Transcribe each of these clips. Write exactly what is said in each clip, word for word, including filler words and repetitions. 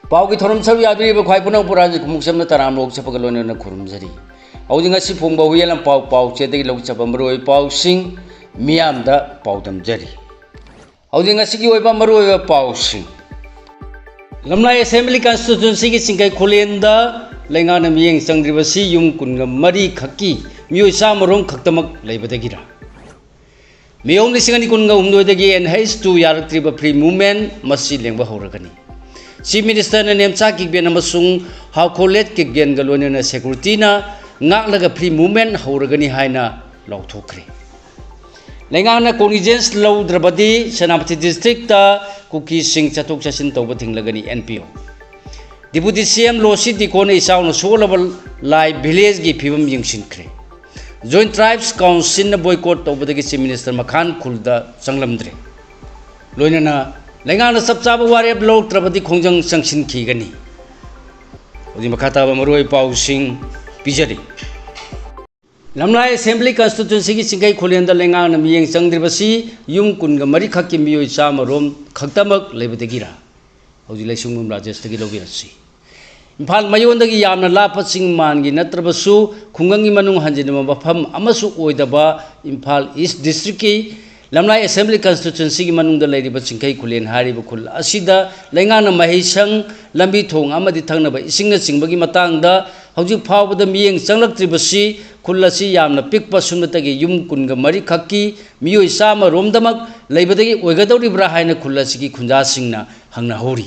ꯄꯥꯎꯒꯤ ꯊꯧꯔꯝ ꯁꯔꯨꯛ ꯌꯥꯕꯤꯔꯤꯕ ꯈ꯭ꯋꯥꯏ ꯄꯨꯝꯅꯃꯛꯄꯨ ꯔꯥꯖ ꯈꯨꯃꯨꯛꯆꯝꯅ ꯇꯔꯥꯝꯅ ꯑꯣꯛꯆꯕꯒ ꯂꯣꯏꯅꯅ ꯈꯨꯔꯨꯝꯖꯔꯤ꯫ ꯍꯧꯖꯤꯛ ꯉꯁꯤ ꯐꯣꯡꯕ ꯍꯨꯏꯌꯦꯟ ꯂꯝꯄꯥꯎ ꯄꯥꯎꯆꯦꯗꯒꯤ ꯂꯧꯆꯠꯄ ꯃꯔꯨꯑꯣꯏꯕ ꯄꯥꯎꯁꯤꯡ ꯃꯤꯌꯥꯝꯗ ꯄꯥꯎꯗꯝꯖꯔꯤ꯫ ꯍꯧꯖꯤꯛ ꯉꯁꯤꯒꯤ ꯑꯣꯏꯕ ꯃꯔꯨꯑꯣꯏꯕ ꯄꯥꯎꯁꯤꯡ꯫ ꯂꯝꯂꯥꯏ ꯑꯦꯁꯦꯝꯕ꯭ꯂꯤ ꯀꯟꯁꯇꯤꯇ꯭ꯋꯦꯟꯁꯤꯒꯤ ꯆꯤꯡꯈꯩ ꯈꯨꯂꯦꯟꯗ ꯂꯩꯉꯥꯛꯅ ꯃꯤꯠꯌꯦꯡ ꯆꯪꯗ꯭ꯔꯤꯕꯁꯤ ꯌꯨꯝ ꯀꯨꯟꯒ ꯃꯔꯤ ꯈꯛꯀꯤ ꯃꯤꯑꯣꯏ ꯆꯥꯝꯃꯔꯣꯝ ꯈꯛꯇꯃꯛ ꯂꯩꯕꯗꯒꯤꯔ? ꯃꯦ ꯑꯍꯨꯝ ꯂꯤꯁꯤꯡ ꯑꯅꯤ ꯀꯨꯟꯒ ꯍꯨꯝꯗꯣꯏꯗꯒꯤ ꯑꯦꯟ ꯍꯩꯆ ꯇꯨ ꯌꯥꯔꯛꯇ꯭ꯔꯤꯕ ꯐ꯭ꯔꯤ ꯃꯨꯚꯃꯦꯟ ꯃꯁꯤ ꯂꯦꯡꯕ ꯍꯧꯔꯒꯅꯤ꯫ ꯆꯤꯐ ꯃꯤꯅꯤꯁꯇꯔꯅ ꯅꯦꯝꯆꯥ ꯀꯤꯛꯕꯦꯟ ꯑꯃꯁꯨꯡ ꯍꯥꯎꯈꯣꯂꯦꯠ ꯀꯤꯛꯕꯦꯟꯒ ꯂꯣꯏꯅꯅ ꯁꯦꯀ꯭ꯌꯨꯔꯤꯇꯤꯅ ꯉꯥꯛꯂꯒ ꯐ꯭ꯔꯤ ꯃꯨꯚꯃꯦꯟ ꯍꯧꯔꯒꯅꯤ ꯍꯥꯏꯅ ꯂꯥꯎꯊꯣꯛꯈ꯭ꯔꯦ꯫ ꯂꯩꯉꯥꯛꯅ ꯀꯣꯒꯅꯤꯖꯦꯟꯁ ꯂꯧꯗ꯭ꯔꯕꯗꯤ ꯁꯦꯅꯥꯄꯇꯤ ꯗꯤꯁꯇ꯭ꯔꯤꯛꯇ ꯀꯨꯀꯤꯁꯤꯡ ꯆꯠꯊꯣꯛ ꯆꯠꯁꯤꯟ ꯇꯧꯕ ꯊꯤꯡꯂꯒꯅꯤ, ꯑꯦꯟ ꯄꯤ ꯑꯣ꯫ ꯗꯤꯄꯨꯇꯤ ꯁꯤ ꯑꯦꯝ ꯂꯣꯁꯤ ꯗꯤꯀꯣꯅ ꯏꯆꯥꯎꯅ ꯁꯣꯛꯂꯕ ꯂꯥꯏ ꯚꯤꯂꯦꯖꯀꯤ ꯐꯤꯕꯝ ꯌꯦꯡꯁꯤꯟꯈ꯭ꯔꯦ꯫ ꯖꯣꯏꯟꯠ ꯇ꯭ꯔꯥꯏꯕꯁ ꯀꯥꯎꯟꯁꯤꯜꯅ ꯕꯣꯏꯀꯣꯠ ꯇꯧꯕꯗꯒꯤ ꯆꯤꯐ ꯃꯤꯅꯤꯁꯇꯔ ꯃꯈꯥꯟ ꯈꯨꯜꯗ ꯆꯪꯂꯝꯗ꯭ꯔꯦ꯫ ꯂꯣꯏꯅꯅ ꯂꯩꯉꯥꯛꯅ ꯆꯞ ꯆꯥꯕ ꯋꯥꯔꯦꯞ ꯂꯧꯔꯛꯇ꯭ꯔꯕꯗꯤ ꯈꯣꯡꯖꯪ ꯆꯪꯁꯤꯟꯈꯤꯒꯅꯤ꯫ ꯍꯧꯖꯤꯛ ꯃꯈꯥ ꯇꯥꯕ ꯃꯔꯨꯑꯣꯏꯕ ꯄꯥꯎꯁꯤꯡ ꯄꯤꯖꯔꯤ꯫ ꯂꯝꯂꯥꯏ ꯑꯦꯁꯦꯝꯕ꯭ꯂꯤ ꯀꯟꯁꯇꯤꯇ꯭ꯋꯦꯟꯁꯤꯒꯤ ꯆꯤꯡꯈꯩ ꯈꯨꯂꯦꯟꯗ ꯂꯩꯉꯥꯛꯅ ꯃꯤꯠꯌꯦꯡ ꯆꯪꯗ꯭ꯔꯤꯕꯁꯤ ꯌꯨꯝ ꯀꯨꯟꯒ ꯃꯔꯤ ꯈꯛꯀꯤ ꯃꯤꯑꯣꯏ ꯆꯥꯝꯃꯔꯣꯝ ꯈꯛꯇꯃꯛ ꯂꯩꯕꯗꯒꯤꯔ? ꯍꯧꯖꯤꯛ ꯂꯩꯁꯤꯡꯕꯝ ꯔꯥꯖꯦꯁꯇꯒꯤ ꯂꯧꯕꯤꯔꯁꯤ꯫ ꯏꯝꯐꯥꯜ ꯃꯌꯣꯟꯗꯒꯤ ꯌꯥꯝꯅ ꯂꯥꯞꯄ ꯆꯤꯡ ꯃꯥꯟꯒꯤ ꯅꯠꯇ꯭ꯔꯕꯁꯨ ꯈꯨꯡꯒꯪꯒꯤ ꯃꯅꯨꯡ ꯍꯟꯖꯤꯟꯕ ꯃꯐꯝ ꯑꯃꯁꯨ ꯑꯣꯏꯗꯕ ꯏꯝꯐꯥꯜ ꯏꯁ ꯗꯤꯁꯇ꯭ꯔꯤꯛꯀꯤ ꯂꯝꯂꯥꯏ ꯑꯦꯁꯦꯝꯕ꯭ꯂꯤ ꯀꯟꯁꯇꯤꯇ꯭ꯋꯦꯟꯁꯤꯒꯤ ꯃꯅꯨꯡꯗ ꯂꯩꯔꯤꯕ ꯆꯤꯡꯈꯩ ꯈꯨꯂꯦꯟ ꯍꯥꯏꯔꯤꯕ ꯈꯨꯜ ꯑꯁꯤꯗ ꯂꯩꯉꯥꯛꯅ ꯃꯍꯩꯁꯪ, ꯂꯝꯕꯤ ꯊꯣꯡ ꯑꯃꯗꯤ ꯊꯛꯅꯕ ꯏꯁꯤꯡꯅꯆꯤꯡꯕꯒꯤ ꯃꯇꯥꯡꯗ ꯍꯧꯖꯤꯛ ꯐꯥꯎꯕꯗ ꯃꯤꯠꯌꯦꯡ ꯆꯪꯂꯛꯇ꯭ꯔꯤꯕꯁꯤ ꯈꯨꯜ ꯑꯁꯤ ꯌꯥꯝꯅ ꯄꯤꯛꯄ ꯁꯨꯞꯅꯇꯒꯤ ꯌꯨꯝ ꯀꯨꯟꯒ ꯃꯔꯤ ꯈꯛꯀꯤ ꯃꯤꯑꯣꯏ ꯆꯥꯝꯃꯔꯣꯝꯗꯃꯛ ꯂꯩꯕꯗꯒꯤ ꯑꯣꯏꯒꯗꯧꯔꯤꯕ꯭ꯔꯥ ꯍꯥꯏꯅ ꯈꯨꯜ ꯑꯁꯤꯒꯤ ꯈꯨꯟꯖꯥꯁꯤꯡꯅ ꯍꯪꯅꯍꯧꯔꯤ꯫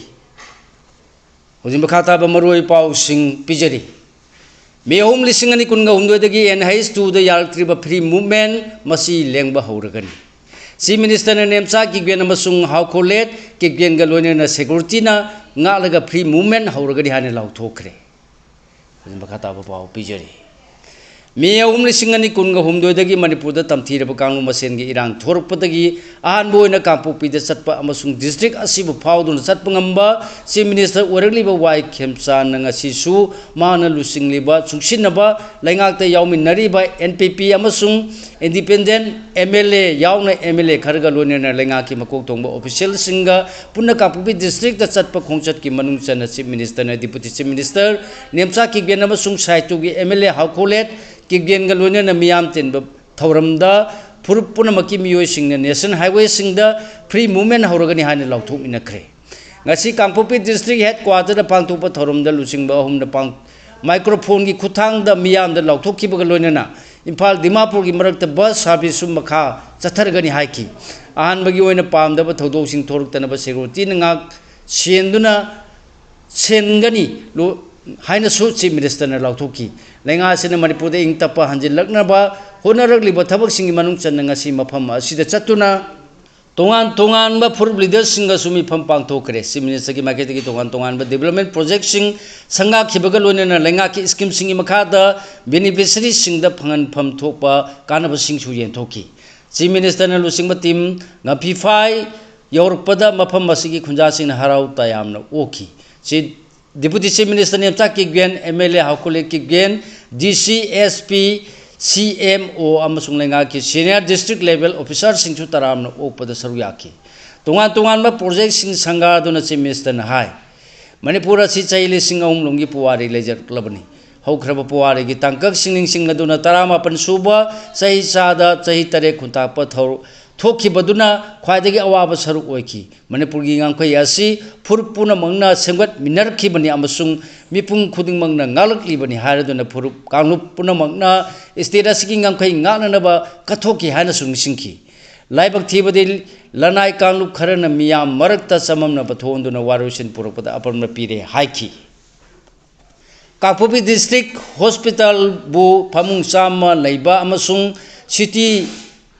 ꯍꯧꯖꯤꯛ ꯃꯈꯥ ꯇꯥꯕ ꯃꯔꯨꯑꯣꯏꯕ ꯄꯥꯎꯁꯤꯡ ꯄꯤꯖꯔꯤ꯫ ꯃꯦ ꯑꯍꯨꯝ ꯂꯤꯁꯤꯡ ꯑꯅꯤ ꯀꯨꯟꯒ ꯍꯨꯝꯗꯣꯏꯗꯒꯤ ꯑꯦꯟ ꯍꯩꯆ ꯇꯨꯗ ꯌꯥꯔꯛꯇ꯭ꯔꯤꯕ ꯐ꯭ꯔꯤ ꯃꯨꯚꯃꯦꯟ ꯃꯁꯤ ꯂꯦꯡꯕ ꯍꯧꯔꯒꯅꯤ꯫ ꯆꯤꯐ ꯃꯤꯅꯤꯁꯇꯔꯅ ꯅꯦꯝꯆꯥ ꯀꯤꯛꯕꯦꯟ ꯑꯃꯁꯨꯡ ꯍꯥꯎꯈꯣꯂꯦꯠ ꯀꯤꯛꯕꯦꯟꯒ ꯂꯣꯏꯅꯅ ꯁꯦꯀ꯭ꯌꯨꯔꯤꯇꯤꯅ ꯉꯥꯛꯂꯒ ꯐ꯭ꯔꯤ ꯃꯨꯚꯃꯦꯟ ꯍꯧꯔꯒꯅꯤ ꯍꯥꯏꯅ ꯂꯥꯎꯊꯣꯛꯈ꯭ꯔꯦ꯫ ꯍꯧꯖꯤꯛ ꯃꯈꯥ ꯇꯥꯕ ꯄꯥꯎ ꯄꯤꯖꯔꯤ꯫ ꯃꯦ ꯑꯍꯨꯝ ꯂꯤꯁꯤꯡ ꯑꯅꯤ ꯀꯨꯟꯒ ꯍꯨꯝꯗꯣꯏꯗꯒꯤ ꯃꯅꯤꯄꯨꯔꯗ ꯇꯝꯊꯤꯔꯕ ꯀꯥꯡꯂꯨꯞ ꯃꯁꯦꯟꯒꯤ ꯏꯔꯥꯡ ꯊꯣꯔꯛꯄꯗꯒꯤ ꯑꯍꯥꯟꯕ ꯑꯣꯏꯅ ꯀꯥꯡꯄꯣꯛꯄꯤꯗ ꯆꯠꯄ ꯑꯃꯁꯨꯡ ꯗꯤꯁꯇ꯭ꯔꯤꯛ ꯑꯁꯤꯕꯨ ꯐꯥꯎꯗꯨꯅ ꯆꯠꯄ ꯉꯝꯕ ꯆꯤꯐ ꯃꯤꯅꯤꯁꯇꯔ ꯑꯣꯏꯔꯛꯂꯤꯕ ꯋꯥꯏ ꯈꯦꯝꯆꯥꯟꯅ ꯉꯁꯤꯁꯨ ꯃꯥꯅ ꯂꯨꯆꯤꯡꯂꯤꯕ ꯆꯨꯡꯁꯤꯟꯅꯕ ꯂꯩꯉꯥꯛꯇ ꯌꯥꯎꯃꯤꯟꯅꯔꯤꯕ ꯑꯦꯟ ꯄꯤ ꯄꯤ ꯑꯃꯁꯨꯡ ꯏꯟꯗꯤꯄꯦꯟꯗꯦꯟ ꯑꯦꯝ ꯑꯦꯜ ꯑꯦ ꯌꯥꯎꯅ ꯑꯦꯝ ꯑꯦꯜ ꯑꯦ ꯈꯔꯒ ꯂꯣꯏꯅꯅ ꯂꯩꯉꯥꯛꯀꯤ ꯃꯀꯣꯛ ꯊꯣꯡꯕ ꯑꯣꯐꯤꯁꯤꯌꯦꯜꯁꯤꯡꯒ ꯄꯨꯟꯅ ꯀꯥꯡꯄꯣꯛꯄꯤ ꯗꯤꯁꯇ꯭ꯔꯤꯛꯇ ꯆꯠꯄ ꯈꯣꯡꯆꯠꯀꯤ ꯃꯅꯨꯡ ꯆꯟꯅ chief ꯃꯤꯅꯤꯁꯇꯔꯅ deputy chief minister Nemcha Kipgen ꯑꯃꯁꯨꯡ ꯁꯥꯏꯇꯨꯒꯤ ꯑꯦꯝ ꯑꯦꯜ ꯑꯦ ꯍꯥꯎꯈꯣꯂꯦꯠ ꯀꯤꯞꯒꯦꯟꯒ ꯂꯣꯏꯅꯅ ꯃꯤꯌꯥꯝ ꯇꯤꯟꯕ ꯊꯧꯔꯝꯗ ꯐꯨꯔꯨꯞ ꯄꯨꯝꯅꯃꯛꯀꯤ ꯃꯤꯑꯣꯏꯁꯤꯡꯅ ꯅꯦꯁꯅꯦꯜ ꯍꯥꯏꯋꯦꯁꯤꯡꯗ ꯐ꯭ꯔꯤ ꯃꯨꯚꯃꯦꯟ ꯍꯧꯔꯒꯅꯤ ꯍꯥꯏꯅ ꯂꯥꯎꯊꯣꯛꯃꯤꯟꯅꯈ꯭ꯔꯦ꯫ ꯉꯁꯤ ꯀꯥꯡꯄꯣꯛꯄꯤ ꯗꯤꯁꯇ꯭ꯔꯤꯛ ꯍꯦꯗ ꯀ꯭ꯋꯥꯇꯔꯗ ꯄꯥꯡꯊꯣꯛꯄ ꯊꯧꯔꯝꯗ ꯂꯨꯆꯤꯡꯕ ꯑꯍꯨꯝꯅ ꯄꯥꯡ-, ꯃꯥꯏꯀ꯭ꯔꯣꯐꯣꯟꯒꯤ ꯈꯨꯠꯊꯥꯡꯗ ꯃꯤꯌꯥꯝꯗ ꯂꯥꯎꯊꯣꯛꯈꯤꯕꯒ ꯂꯣꯏꯅꯅ ꯏꯝꯐꯥꯜ ꯗꯤꯃꯥꯄꯨꯔꯒꯤ ꯃꯔꯛꯇ ꯕꯁ ꯁꯥꯔꯚꯤꯁꯁꯨ ꯃꯈꯥ ꯆꯠꯊꯔꯒꯅꯤ ꯍꯥꯏꯈꯤ꯫ ꯑꯍꯥꯟꯕꯒꯤ ꯑꯣꯏꯅ ꯄꯥꯝꯗꯕ ꯊꯧꯗꯣꯛꯁꯤꯡ ꯊꯣꯛꯂꯛꯇꯅꯕ ꯁꯦꯀ꯭ꯌꯨꯔꯤꯇꯤꯅ ꯉꯥꯛ ꯁꯦꯟꯗꯨꯅ ꯁꯦꯟꯒꯅꯤ ꯂꯣ-, ꯍꯥꯏꯅꯁꯨ ꯆꯤꯐ ꯃꯤꯅꯤꯁꯇꯔꯅ ꯂꯥꯎꯊꯣꯛꯈꯤ꯫ ꯂꯩꯉꯥꯛ ꯑꯁꯤꯅ ꯃꯅꯤꯄꯨꯔꯗ ꯏꯪ ꯇꯞꯄ ꯍꯟꯖꯤꯜꯂꯛꯅꯕ ꯍꯣꯠꯅꯔꯛꯂꯤꯕ ꯊꯕꯛꯁꯤꯡꯒꯤ ꯃꯅꯨꯡ ꯆꯟꯅ ꯉꯁꯤ ꯃꯐꯝ ꯑꯁꯤꯗ ꯆꯠꯇꯨꯅ ꯇꯣꯉꯥꯟ ꯇꯣꯉꯥꯟꯕ ꯐꯨꯔꯨꯞ ꯂꯤꯗꯔꯁꯤꯡꯒꯁꯨ ꯃꯤꯐꯝ ꯄꯥꯡꯊꯣꯛꯈ꯭ꯔꯦ꯫ ꯆꯤꯐ ꯃꯤꯅꯤꯁꯇꯔꯒꯤ ꯃꯥꯏꯀꯩꯗꯒꯤ ꯇꯣꯉꯥꯟ ꯇꯣꯉꯥꯟꯕ ꯗꯤꯕꯂꯞꯃꯦꯟ ꯄ꯭ꯔꯣꯖꯦꯛꯁꯤꯡ ꯁꯪꯒꯥꯈꯤꯕꯒ ꯂꯣꯏꯅꯅ ꯂꯩꯉꯥꯛꯀꯤ ꯁ꯭ꯀꯤꯝꯁꯤꯡꯒꯤ ꯃꯈꯥꯗ ꯕꯦꯅꯤꯐꯤꯁꯔꯤꯁꯤꯡꯗ ꯐꯪꯍꯟꯐꯝ ꯊꯣꯛꯄ ꯀꯥꯟꯅꯕꯁꯤꯡꯁꯨ ꯌꯦꯟꯊꯣꯛꯈꯤ꯫ ꯆꯤꯐ ꯃꯤꯅꯤꯁꯇꯔꯅ ꯂꯨꯆꯤꯡꯕ ꯇꯤꯝ ꯉꯝꯐꯤꯐꯥꯏ ꯌꯧꯔꯛꯄꯗ ꯃꯐꯝ ꯑꯁꯤꯒꯤ ꯈꯨꯟꯖꯥꯁꯤꯡꯅ ꯍꯔꯥꯎ ꯇꯌꯥꯝꯅ ꯑꯣꯛꯈꯤ꯫ ꯆꯤ-, deputy chief minister Nemcha Kipgen, M L A Haokholet Kipgen, D C, S ꯄꯤ, ꯁꯤ ꯑꯦꯝ ꯑꯣ ꯑꯃꯁꯨꯡ ꯂꯩꯉꯥꯛꯀꯤ ꯁꯤꯅꯤꯌꯔ ꯗꯤꯁꯇ꯭ꯔꯤꯛ ꯂꯦꯚꯦꯜ ꯑꯣꯐꯤꯁꯥꯔꯁꯤꯡꯁꯨ ꯇꯔꯥꯝꯅ ꯑꯣꯛꯄꯗ ꯁꯔꯨꯛ ꯌꯥꯈꯤ꯫ ꯇꯣꯉꯥꯟ ꯇꯣꯉꯥꯟꯕ ꯄ꯭ꯔꯣꯖꯦꯛꯁꯤꯡ ꯁꯪꯒꯥꯗꯨꯅ ꯆꯤꯐ ꯃꯤꯅꯤꯁꯇꯔꯅ ꯍꯥꯏ, ꯃꯅꯤꯄꯨꯔ ꯑꯁꯤ ꯆꯍꯤ ꯂꯤꯁꯤꯡ ꯑꯍꯨꯝ ꯂꯣꯝꯒꯤ ꯄꯨꯋꯥꯔꯤ ꯂꯩꯖꯔꯛꯂꯕꯅꯤ꯫ ꯍꯧꯈ꯭ꯔꯕ ꯄꯨꯋꯥꯔꯤꯒꯤ ꯇꯥꯡꯀꯛꯁꯤꯡ ꯅꯤꯡꯁꯤꯡꯂꯗꯨꯅ ꯇꯔꯥꯃꯥꯄꯟ ꯁꯨꯕ ꯆꯍꯤ ꯆꯥꯗ ꯆꯍꯤ ꯇꯔꯦꯠ ꯈꯨꯟꯇꯥꯛꯄ ꯊꯧ-, ꯊꯣꯛꯈꯤꯕꯗꯨꯅ ꯈ꯭ꯋꯥꯏꯗꯒꯤ ꯑꯋꯥꯕ ꯁꯔꯨꯛ ꯑꯣꯏꯈꯤ꯫ ꯃꯅꯤꯄꯨꯔꯒꯤ ꯉꯝꯈꯩ ꯑꯁꯤ ꯐꯨꯔꯨꯞ ꯄꯨꯝꯅꯃꯛꯅ ꯁꯦꯝꯒꯠꯃꯤꯟꯅꯔꯛꯈꯤꯕꯅꯤ ꯑꯃꯁꯨꯡ ꯃꯤꯄꯨꯝ ꯈꯨꯗꯤꯡꯃꯛꯅ ꯉꯥꯛꯂꯛꯂꯤꯕꯅꯤ ꯍꯥꯏꯔꯗꯨꯅ ꯐꯨꯔꯨꯞ ꯀꯥꯡꯂꯨꯞ ꯄꯨꯝꯅꯃꯛꯅ ꯁ꯭ꯇꯦꯠ ꯑꯁꯤꯒꯤ ꯉꯝꯈꯩ ꯉꯥꯛꯅꯅꯕ ꯀꯠꯊꯣꯛꯈꯤ ꯍꯥꯏꯅꯁꯨ ꯅꯤꯡꯁꯤꯡꯈꯤ꯫ ꯂꯥꯏꯕꯛ ꯊꯤꯕꯗꯤ ꯂꯅꯥꯏ ꯀꯥꯡꯂꯨꯞ ꯈꯔꯅ ꯃꯤꯌꯥꯝ ꯃꯔꯛꯇ ꯆꯃꯝꯅꯕ ꯊꯣꯛꯍꯟꯗꯨꯅ ꯋꯥꯔꯣꯏꯁꯤꯟ ꯄꯨꯔꯛꯄꯗ ꯑꯄꯟꯕ ꯄꯤꯔꯦ ꯍꯥꯏꯈꯤ꯫ ꯀꯥꯡꯄꯣꯛꯄꯤ ꯗꯤꯁꯇ꯭ꯔꯤꯛ ꯍꯣꯁꯄꯤꯇꯥꯜꯕꯨ ꯐꯃꯨꯡ ꯆꯥꯝꯃ ꯂꯩꯕ ꯑꯃꯁꯨꯡ ꯁꯤꯇꯤ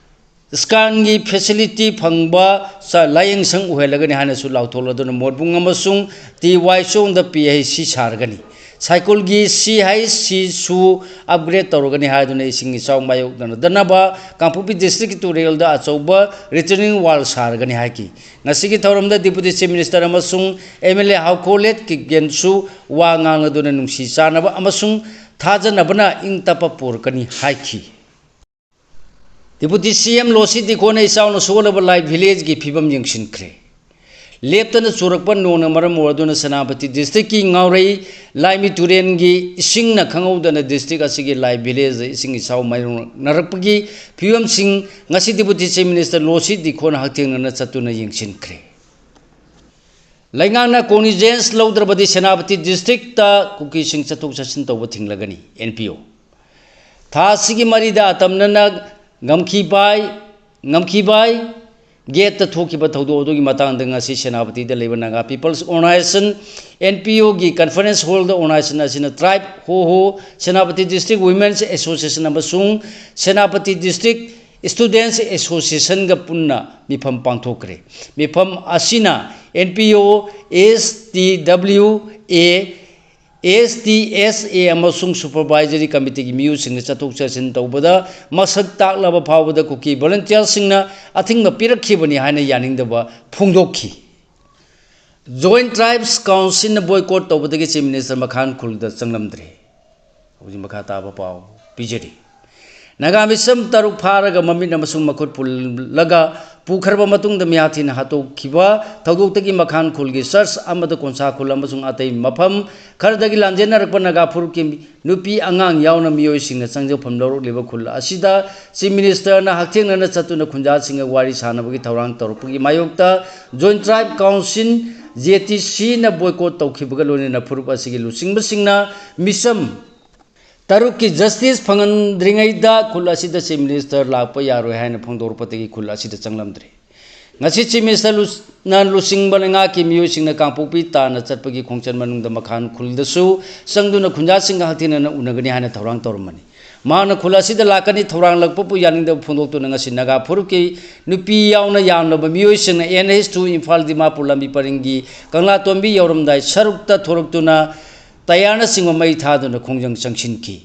ꯁ꯭ꯀꯥꯟꯒꯤ ꯐꯦꯁꯤꯂꯤꯇꯤ ꯐꯪꯕ ꯆ-, ꯂꯥꯌꯦꯡꯁꯪ ꯑꯣꯏꯍꯜꯂꯒꯅꯤ ꯍꯥꯏꯅꯁꯨ ꯂꯥꯎꯊꯣꯛꯂꯗꯨꯅ ꯃꯣꯠꯕꯨꯡ ꯑꯃꯁꯨꯡ ꯇꯤ ꯋꯥꯏ ꯆꯣꯡꯗ ꯄꯤ ꯑꯩꯆ ꯁꯤ ꯁꯥꯔꯒꯅꯤ꯫ ꯁꯥꯏꯀꯨꯜꯒꯤ ꯁꯤ ꯑꯩꯆ ꯁꯤꯁꯨ ꯑꯞꯒ꯭ꯔꯦꯗ ꯇꯧꯔꯒꯅꯤ ꯍꯥꯏꯗꯨꯅ ꯏꯁꯤꯡ ꯏꯆꯥꯎ ꯃꯥꯌꯣꯛꯅꯗꯅꯕ ꯀꯥꯡꯄꯣꯛꯄꯤ ꯗꯤꯁꯇ꯭ꯔꯤꯛꯀꯤ ꯇꯨꯔꯦꯜꯗ ꯑꯆꯧꯕ ꯔꯤꯇꯔꯅꯤꯡ ꯋꯥꯜ ꯁꯥꯔꯒꯅꯤ ꯍꯥꯏꯈꯤ꯫ ꯉꯁꯤꯒꯤ ꯊꯧꯔꯝꯗ ꯗꯤꯄꯨꯇꯤ ꯆꯤꯐ ꯃꯤꯅꯤꯁꯇꯔ ꯑꯃꯁꯨꯡ ꯑꯦꯝ ꯑꯦꯜ ꯑꯦ ꯍꯥꯎꯈꯣꯂꯦꯠ ꯀꯤꯞꯒꯦꯟꯁꯨ ꯋꯥ ꯉꯥꯡꯂꯗꯨꯅ ꯅꯨꯡꯁꯤ ꯆꯥꯟꯅꯕ ꯑꯃꯁꯨꯡ ꯊꯥꯖꯅꯕꯅ ꯏꯪ ꯇꯞꯄ ꯄꯨꯔꯛꯀꯅꯤ ꯍꯥꯏꯈꯤ꯫ Deputy C M ꯂꯣꯁꯤ ꯗꯤꯈꯣꯅ ꯏꯆꯥꯎꯅ ꯁꯣꯛꯍꯜꯂꯕ ꯂꯥꯏ ꯚꯤꯂꯦꯖꯀꯤ ꯐꯤꯕꯝ ꯌꯦꯡꯁꯤꯟꯈ꯭ꯔꯦ꯫ ꯂꯦꯞꯇꯅ ꯆꯨꯔꯛꯄ ꯅꯣꯡꯅ ꯃꯔꯝ ꯑꯣꯏꯗꯨꯅ ꯁꯦꯅꯥꯄꯇꯤ ꯗꯤꯁꯇ꯭ꯔꯤꯛꯀꯤ ꯉꯥꯎꯔꯩ ꯂꯥꯏꯃꯤ ꯇꯨꯔꯦꯜꯒꯤ ꯏꯁꯤꯡꯅ ꯈꯪꯍꯧꯗꯅ ꯗꯤꯁꯇ꯭ꯔꯤꯛ ꯑꯁꯤꯒꯤ ꯂꯥꯏ ꯚꯤꯂꯦꯖꯇ ꯏꯁꯤꯡ ꯏꯆꯥꯎ ꯃꯥꯏꯌꯣꯛꯅꯔꯛꯄꯒꯤ ꯐꯤꯕꯝꯁꯤꯡ ꯉꯁꯤ ꯗꯤꯄꯨꯇꯤ ꯆꯤꯐ ꯃꯤꯅꯤꯁꯇꯔ ꯂꯣꯁꯤ ꯗꯤꯈꯣꯅ ꯍꯛꯊꯦꯡꯅꯅ ꯆꯠꯇꯨꯅ ꯌꯦꯡꯁꯤꯟꯈ꯭ꯔꯦ꯫ ꯂꯩꯉꯥꯛꯅ ꯀꯣꯒꯅꯤꯖꯦꯟꯁ ꯂꯧꯗ꯭ꯔꯕꯗꯤ ꯁꯦꯅꯥꯄꯇꯤ ꯗꯤꯁꯇ꯭ꯔꯤꯛꯇ ꯀꯨꯀꯤꯁꯤꯡ ꯆꯠꯊꯣꯛ ꯆꯠꯁꯤꯟ ꯇꯧꯕ ꯊꯤꯡꯂꯒꯅꯤ, ꯑꯦꯟ ꯄꯤ ꯑꯣ꯫ ꯊꯥ ꯑꯁꯤꯒꯤ ꯃꯔꯤꯗ ꯑꯇꯝꯅꯅ ꯉꯝꯈꯤꯕꯥꯏ, ꯉꯝꯈꯤꯕꯥꯏ ꯒꯦꯠꯇ ꯊꯣꯛꯈꯤꯕ ꯊꯧꯗꯣꯛ ꯑꯗꯨꯒꯤ ꯃꯇꯥꯡꯗ ꯉꯁꯤ ꯁꯦꯅꯥꯄꯇꯤꯗ ꯂꯩꯕ Naga peoples organisation, N P ꯑꯣꯒꯤ ꯀꯟꯐꯔꯦꯟꯁ ꯍꯣꯜꯗ ꯑꯣꯔꯒꯅꯥꯏꯖꯦꯁꯟ ꯑꯁꯤꯅ ꯇ꯭ꯔꯥꯏꯕ ꯍꯣ ꯍꯣ, ꯁꯦꯅꯥꯄꯇꯤ ꯗꯤꯁꯇ꯭ꯔꯤꯛ ꯋꯤꯃꯦꯟꯁ ꯑꯦꯁꯣꯁꯤꯌꯦꯁꯟ ꯑꯃꯁꯨꯡ ꯁꯦꯅꯥꯄꯇꯤ ꯗꯤꯁꯇ꯭ꯔꯤꯛ ꯁ꯭ꯇꯨꯗꯦꯟꯠꯁ ꯑꯦꯁꯣꯁꯤꯌꯦꯁꯟꯒ ꯄꯨꯟꯅ ꯃꯤꯐꯝ ꯄꯥꯡꯊꯣꯛꯈ꯭ꯔꯦ꯫ ꯃꯤꯐꯝ ꯑꯁꯤꯅ ꯑꯦꯟ ꯄꯤ ꯑꯣ, ꯑꯦꯁ ꯇꯤ ꯗꯕ꯭ꯂꯤꯎ ꯑꯦ, ꯑꯦꯁ ꯇꯤ ꯑꯦꯁ ꯑꯦ ꯑꯃꯁꯨꯡ ꯁꯨꯄꯔꯚꯥꯏꯖꯔꯤ ꯀꯃꯤꯇꯤꯒꯤ ꯃꯤꯑꯣꯏꯁꯤꯡꯅ ꯆꯠꯊꯣꯛ ꯆꯠꯁꯤꯟ ꯇꯧꯕꯗ ꯃꯁꯛ ꯇꯥꯛꯂꯕ ꯐꯥꯎꯕꯗ ꯀꯨꯀꯤ ꯚꯣꯂꯨꯟꯇꯤꯌꯔꯁꯤꯡꯅ ꯑꯊꯤꯡꯕ ꯄꯤꯔꯛꯈꯤꯕꯅꯤ ꯍꯥꯏꯅ ꯌꯥꯅꯤꯡꯗꯕ ꯐꯣꯡꯗꯣꯛꯈꯤ꯫ ꯖꯣꯏꯟꯠ ꯇ꯭ꯔꯥꯏꯕꯁ ꯀꯥꯎꯟꯁꯤꯜꯅ ꯕꯣꯏꯀꯣꯠ ꯇꯧꯕꯗꯒꯤ ꯆꯤꯐ ꯃꯤꯅꯤꯁꯇꯔ ꯃꯈꯥꯟ ꯈꯨꯜꯗ ꯆꯪꯂꯝꯗ꯭ꯔꯦ꯫ ꯍꯧꯖꯤꯛ ꯃꯈꯥ ꯇꯥꯕ ꯄꯥꯎ ꯄꯤꯖꯔꯤ꯫ ꯅꯥꯒꯥ ꯃꯤꯁꯝ ꯇꯔꯨꯛ ꯐꯥꯔꯒ ꯃꯃꯤꯠ ꯑꯃꯁꯨꯡ ꯃꯈꯨꯠ ꯄꯨꯜꯂꯒ ꯄꯨꯈ꯭ꯔꯕ ꯃꯇꯨꯡꯗ ꯃꯤꯍꯥꯊꯤꯅ ꯍꯥꯠꯇꯣꯛꯈꯤꯕ ꯊꯧꯗꯣꯛꯇꯒꯤ ꯃꯈꯥꯟ ꯈꯨꯜꯒꯤ ꯆꯔꯆ ꯑꯃꯗ ꯀꯣꯟꯁꯥ ꯈꯨꯜ ꯑꯃꯁꯨꯡ ꯑꯇꯩ ꯃꯐꯝ ꯈꯔꯗꯒꯤ ꯂꯥꯟꯖꯦꯟꯅꯔꯛꯄ ꯅꯥꯒꯥ ꯐꯨꯔꯨꯞꯀꯤ ꯅꯨꯄꯤ ꯑꯉꯥꯡ ꯌꯥꯎꯅ ꯃꯤꯑꯣꯏꯁꯤꯡꯅ ꯆꯪꯖꯐꯝ ꯂꯧꯔꯛꯂꯤꯕ ꯈꯨꯜ ꯑꯁꯤꯗ ꯆꯤꯐ ꯃꯤꯅꯤꯁꯇꯔꯅ ꯍꯛꯊꯦꯡꯅꯅ ꯆꯠꯇꯨꯅ ꯈꯨꯟꯖꯥꯁꯤꯡꯒ ꯋꯥꯔꯤ ꯁꯥꯟꯅꯕꯒꯤ ꯊꯧꯔꯥꯡ ꯇꯧꯔꯛꯄꯒꯤ ꯃꯥꯌꯣꯛꯇ ꯖꯣꯏꯟꯠ ꯇ꯭ꯔꯥꯏꯕ ꯀꯥꯎꯟꯁꯤꯜ, ꯖꯦ ꯇꯤ ꯁꯤꯅ ꯕꯣꯏꯀꯣꯠ ꯇꯧꯈꯤꯕꯒ ꯂꯣꯏꯅꯅ ꯐꯨꯔꯨꯞ ꯑꯁꯤꯒꯤ ꯂꯨꯆꯤꯡꯕꯁꯤꯡꯅ ꯃꯤꯁꯝ ꯇꯔꯨꯛꯀꯤ ꯖꯁꯇꯤꯁ ꯐꯪꯍꯟꯗ꯭ꯔꯤꯉꯩꯗ ꯈꯨꯜ ꯑꯁꯤꯗ ꯆꯤꯐ ꯃꯤꯅꯤꯁꯇꯔ ꯂꯥꯛꯄ ꯌꯥꯔꯣꯏ ꯍꯥꯏꯅ ꯐꯣꯡꯗꯣꯔꯛꯄꯗꯒꯤ ꯈꯨꯜ ꯑꯁꯤꯗ ꯆꯪꯂꯝꯗ꯭ꯔꯦ꯫ ꯉꯁꯤ ꯆꯤꯐ ꯃꯤꯅꯤꯁꯇꯔ ꯂꯨ-, ꯅ ꯂꯨꯆꯤꯡꯕ ꯂꯩꯉꯥꯛꯀꯤ ꯃꯤꯑꯣꯏꯁꯤꯡꯅ ꯀꯥꯡꯄꯣꯛꯄꯤ ꯇꯥꯟꯅ ꯆꯠꯄꯒꯤ ꯈꯣꯡꯆꯠ ꯃꯅꯨꯡꯗ ꯃꯈꯥꯟ ꯈꯨꯜꯗꯁꯨ ꯆꯪꯗꯨꯅ ꯈꯨꯟꯖꯥꯁꯤꯡꯒ ꯍꯛꯊꯦꯡꯅꯅ ꯎꯅꯒꯅꯤ ꯍꯥꯏꯅ ꯊꯧꯔꯥꯡ ꯇꯧꯔꯝꯕꯅꯤ꯫ ꯃꯍꯥꯛꯅ ꯈꯨꯜ ꯑꯁꯤꯗ ꯂꯥꯛꯀꯅꯤ, ꯊꯧꯔꯥꯡꯂꯛꯄꯕꯨ ꯌꯥꯅꯤꯡꯗꯕ ꯐꯣꯡꯗꯣꯛꯇꯨꯅ ꯉꯁꯤ ꯅꯥꯒꯥ ꯐꯨꯔꯨꯞꯀꯤ ꯅꯨꯄꯤ ꯌꯥꯎꯅ ꯌꯥꯝꯂꯕ ꯃꯤꯑꯣꯏꯁꯤꯡꯅ N H two Imphal Dimapur ꯂꯝꯕꯤ ꯄꯔꯤꯡꯒꯤ ꯀꯪꯂꯥꯇꯣꯟꯕꯤ ꯌꯧꯔꯝꯗꯥꯏ ꯁꯔꯨꯛꯇ ꯊꯣꯔꯛꯇꯨꯅ ꯇꯌꯥꯔꯅꯆꯤꯡꯕ ꯃꯩ ꯊꯥꯗꯨꯅ ꯈꯣꯡꯖꯪ ꯆꯪꯁꯤꯟꯈꯤ꯫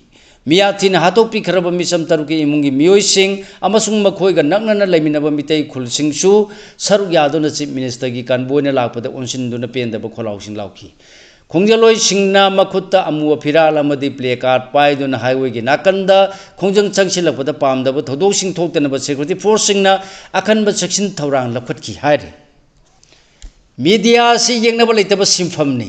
ꯃꯤꯌꯥꯊꯤꯅ ꯍꯥꯠꯇꯣꯛꯄꯤꯈ꯭ꯔꯕ ꯃꯤꯁꯝ ꯇꯔꯨꯛꯀꯤ ꯏꯃꯨꯡꯒꯤ ꯃꯤꯑꯣꯏꯁꯤꯡ ꯑꯃꯁꯨꯡ ꯃꯈꯣꯏꯒ ꯅꯛꯅꯅ ꯂꯩꯃꯤꯟꯅꯕ ꯃꯤꯇꯩ ꯈꯨꯜꯁꯤꯡꯁꯨ ꯁꯔꯨꯛ ꯌꯥꯗꯨꯅ ꯆꯤꯐ ꯃꯤꯅꯤꯁꯇꯔꯒꯤ ꯀꯟꯚꯣꯏꯅ ꯂꯥꯛꯄꯗ ꯑꯣꯟꯁꯤꯟꯗꯨꯅ ꯄꯦꯟꯗꯕ ꯈꯣꯜꯂꯥꯎꯁꯤꯡ ꯂꯥꯎꯈꯤ꯫ ꯈꯣꯡꯖꯜꯂꯣꯏꯁꯤꯡꯅ ꯃꯈꯨꯠꯇ ꯑꯃꯨꯕ ꯐꯤꯔꯥꯜ ꯑꯃꯗꯤ placard ꯄꯥꯏꯗꯨꯅ highwayꯒꯤ ꯅꯥꯀꯟꯗ ꯈꯣꯡꯖꯪ ꯆꯪꯁꯤꯜꯂꯛꯄꯗ ꯄꯥꯝꯗꯕ ꯊꯧꯗꯣꯛꯁꯤꯡ ꯊꯣꯛꯇꯅꯕ security forceꯁꯤꯡꯅ ꯑꯀꯟꯕ ꯆꯦꯛꯁꯤꯟ ꯊꯧꯔꯥꯡ ꯂꯧꯈꯠꯈꯤ ꯍꯥꯏꯔꯤ꯫ Media ꯑꯁꯤ ꯌꯦꯡꯅꯕ ꯂꯩꯇꯕ ꯁꯤꯟꯐꯝꯅꯤ꯫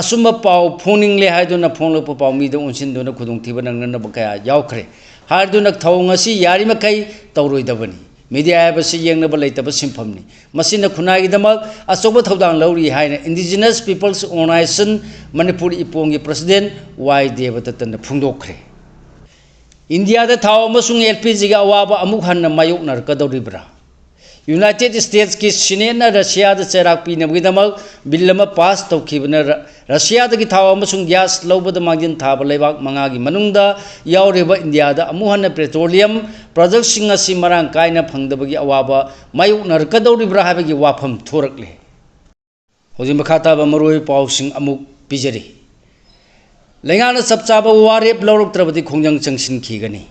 ꯑꯆꯨꯝꯕ ꯄꯥꯎ ꯐꯣꯡꯅꯤꯡꯂꯦ ꯍꯥꯏꯗꯨꯅ ꯐꯣꯡꯂꯛꯄ ꯄꯥꯎꯃꯤꯗ ꯑꯣꯟꯁꯤꯟꯗꯨꯅ ꯈꯨꯗꯣꯡꯊꯤꯕ ꯅꯪꯅꯅꯕ ꯀꯌꯥ ꯌꯥꯎꯈ꯭ꯔꯦ꯫ ꯍꯥꯏꯗꯨꯅ ꯊꯧꯑꯣꯡ ꯑꯁꯤ ꯌꯥꯔꯤꯃꯈꯩ ꯇꯧꯔꯣꯏꯗꯕꯅꯤ꯫ Media ꯍꯥꯏꯕꯁꯤ ꯌꯦꯡꯅꯕ ꯂꯩꯇꯕ ꯁꯤꯟꯐꯝꯅꯤ꯫ ꯃꯁꯤꯅ ꯈꯨꯟꯅꯥꯏꯒꯤꯗꯃꯛ ꯑꯆꯧꯕ ꯊꯧꯗꯥꯡ ꯂꯧꯔꯤ ꯍꯥꯏꯅ Indigenous People's Organisation Manipur ꯏꯄꯣꯡꯒꯤ president ꯋꯥꯏ ꯗꯦꯕꯗꯠꯇꯅ ꯐꯣꯡꯗꯣꯛꯈ꯭ꯔꯦ꯫ ꯏꯟꯗꯤꯌꯥꯗ ꯊꯥꯎ ꯑꯃꯁꯨꯡ LPGꯒꯤ ꯑꯋꯥꯕ ꯑꯃꯨꯛ ꯍꯟꯅ ꯃꯥꯌꯣꯛꯅꯔꯛꯀꯗꯧꯔꯤꯕ꯭ꯔꯥ? United Statesꯀꯤ Senateꯅ ꯔꯁꯤꯌꯥꯗ ꯆꯩꯔꯥꯛ ꯄꯤꯅꯕꯒꯤꯗꯃꯛ bill ꯑꯃ pass ꯇꯧꯈꯤꯕꯅ ꯔ-, ꯔꯁꯤꯌꯥꯗꯒꯤ ꯊꯥꯎ ꯑꯃꯁꯨꯡ gas ꯂꯧꯕꯗ ꯃꯥꯡꯖꯤꯟ ꯊꯥꯕ ꯂꯩꯕꯥꯛ ꯃꯉꯥꯒꯤ ꯃꯅꯨꯡꯗ ꯌꯥꯎꯔꯤꯕ ꯏꯟꯗꯤꯌꯥꯗ ꯑꯃꯨꯛ ꯍꯟꯅ petroleum productꯁꯤꯡ ꯑꯁꯤ ꯃꯔꯥꯡ ꯀꯥꯏꯅ ꯐꯪꯗꯕꯒꯤ ꯑꯋꯥꯕ ꯃꯥꯌꯣꯛꯅꯔꯛꯀꯗꯧꯔꯤꯕ꯭ꯔꯥ ꯍꯥꯏꯕꯒꯤ ꯋꯥꯐꯝ ꯊꯣꯔꯛꯂꯦ꯫ ꯍꯧꯖꯤꯛ ꯃꯈꯥ ꯇꯥꯕ ꯃꯔꯨꯑꯣꯏꯕ ꯄꯥꯎꯁꯤꯡ ꯑꯃꯨꯛ ꯄꯤꯖꯔꯤ꯫ ꯂꯩꯉꯥꯛꯅ ꯆꯞ ꯆꯥꯕ ꯋꯥꯔꯦꯞ ꯂꯧꯔꯛꯇ꯭ꯔꯕꯗꯤ ꯈꯣꯡꯖꯪ ꯆꯪꯁꯤꯟꯈꯤꯒꯅꯤ꯫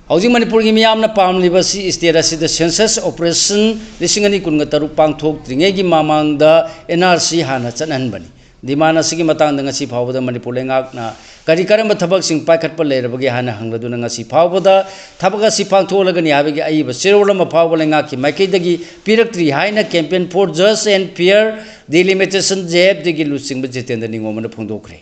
ꯍꯧꯖꯤꯛ ꯃꯅꯤꯄꯨꯔꯒꯤ ꯃꯤꯌꯥꯝꯅ ꯄꯥꯝꯂꯤꯕꯁꯤ state ꯑꯁꯤꯗ census operation ꯂꯤꯁꯤꯡ ꯑꯅꯤ ꯀꯨꯟꯒ ꯇꯔꯨꯛ ꯄꯥꯡꯊꯣꯛꯇ꯭ꯔꯤꯉꯩꯒꯤ ꯃꯃꯥꯡꯗ NRC ꯍꯥꯟꯅ ꯆꯠꯍꯟꯕꯅꯤ꯫ Demand ꯑꯁꯤꯒꯤ ꯃꯇꯥꯡꯗ ꯉꯁꯤ ꯐꯥꯎꯕꯗ ꯃꯅꯤꯄꯨꯔ ꯂꯩꯉꯥꯛꯅ ꯀꯔꯤ ꯀꯔꯝꯕ ꯊꯕꯛꯁꯤꯡ ꯄꯥꯏꯈꯠꯄ ꯂꯩꯔꯕꯒꯦ ꯍꯥꯏꯅ ꯍꯪꯂꯗꯨꯅ ꯉꯁꯤ ꯐꯥꯎꯕꯗ ꯊꯕꯛ ꯑꯁꯤ ꯄꯥꯡꯊꯣꯛꯂꯒꯅꯤ ꯍꯥꯏꯕꯒꯤ ꯑꯏꯕ ꯆꯦꯔꯣꯜ ꯑꯃ ꯐꯥꯎꯕ ꯂꯩꯉꯥꯛꯀꯤ ꯃꯥꯏꯀꯩꯗꯒꯤ ꯄꯤꯔꯛꯇ꯭ꯔꯤ ꯍꯥꯏꯅ Campaign for Just and Fair Delimitation, JFDꯒꯤ ꯂꯨꯆꯤꯡꯕ ꯖꯤꯇꯦꯟꯗ꯭ꯔ ꯅꯤꯉꯣꯝꯕꯅ ꯐꯣꯡꯗꯣꯛꯈ꯭ꯔꯦ꯫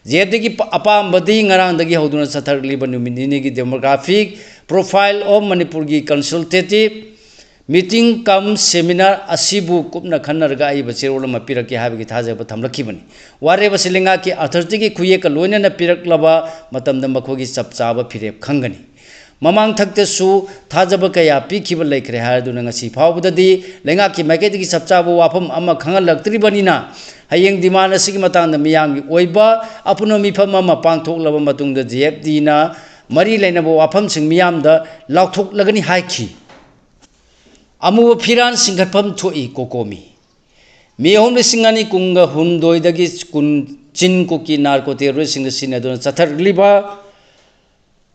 JFDꯒꯤ ꯄ-, ꯑꯄꯥꯝꯕꯗꯤ ꯉꯔꯥꯡꯗꯒꯤ ꯍꯧꯗꯨꯅ ꯆꯠꯊꯔꯛꯂꯤꯕ ꯅꯨꯃꯤꯠ ꯅꯤꯅꯤꯒꯤ demographic profile of ꯃꯅꯤꯄꯨꯔꯒꯤ consultative meeting cum seminar ꯑꯁꯤꯕꯨ ꯀꯨꯞꯅ ꯈꯟꯅꯔꯒ ꯑꯏꯕ ꯆꯦꯔꯣꯜ ꯑꯃ ꯄꯤꯔꯛꯀꯦ ꯍꯥꯏꯕꯒꯤ ꯊꯥꯖꯕ ꯊꯝꯂꯛꯈꯤꯕꯅꯤ꯫ ꯋꯥꯔꯦꯞ ꯑꯁꯤ ꯂꯩꯉꯥꯛꯀꯤ authorityꯒꯤ ꯈꯨꯌꯦꯛꯀ ꯂꯣꯏꯅꯅ ꯄꯤꯔꯛꯂꯕ ꯃꯇꯝꯗ ꯃꯈꯣꯏꯒꯤ ꯆꯞ ꯆꯥꯕ ꯐꯤꯔꯦꯞ ꯈꯪꯒꯅꯤ꯫ ꯃꯃꯥꯡ ꯊꯛꯇꯁꯨ ꯊꯥꯖꯕ ꯀꯌꯥ ꯄꯤꯈꯤꯕ ꯂꯩꯈ꯭ꯔꯦ ꯍꯥꯏꯗꯨꯅ ꯉꯁꯤ ꯐꯥꯎꯕꯗꯗꯤ ꯂꯩꯉꯥꯛꯀꯤ ꯃꯥꯏꯀꯩꯗꯒꯤ ꯆꯞ ꯆꯥꯕ ꯋꯥꯐꯝ ꯑꯃ ꯈꯪꯍꯜꯂꯛꯇ꯭ꯔꯤꯕꯅꯤꯅ, ꯍꯌꯦꯡ demand ꯑꯁꯤꯒꯤ ꯃꯇꯥꯡꯗ ꯃꯤꯌꯥꯝꯒꯤ ꯑꯣꯏꯕ ꯑꯄꯨꯟꯕ ꯃꯤꯐꯝ ꯑꯃ ꯄꯥꯡꯊꯣꯛꯂꯕ ꯃꯇꯨꯡꯗ JFDꯅ ꯃꯔꯤ ꯂꯩꯅꯕ ꯋꯥꯐꯝꯁꯤꯡ ꯃꯤꯌꯥꯝꯗ ꯂꯥꯎꯊꯣꯛꯂꯒꯅꯤ ꯍꯥꯏꯈꯤ꯫ ꯑꯃꯨꯕ ꯐꯤꯔꯥꯟ ꯆꯤꯡꯈꯠꯐꯝ ꯊꯣꯛꯏ ꯀꯣꯀꯣꯃꯤ꯫ ꯃꯦ ꯑꯍꯨꯝ ꯂꯤꯁꯤꯡ ꯑꯅꯤ ꯀꯨꯟꯒ ꯍꯨꯝꯗꯣꯏꯗꯒꯤ ꯀꯨꯟ ꯆꯤꯟ ꯀꯨꯀꯤ narco terroristꯁꯤꯡꯗ ꯁꯤꯖꯤꯟꯅꯗꯨꯅ ꯆꯠꯊꯔꯛꯂꯤꯕ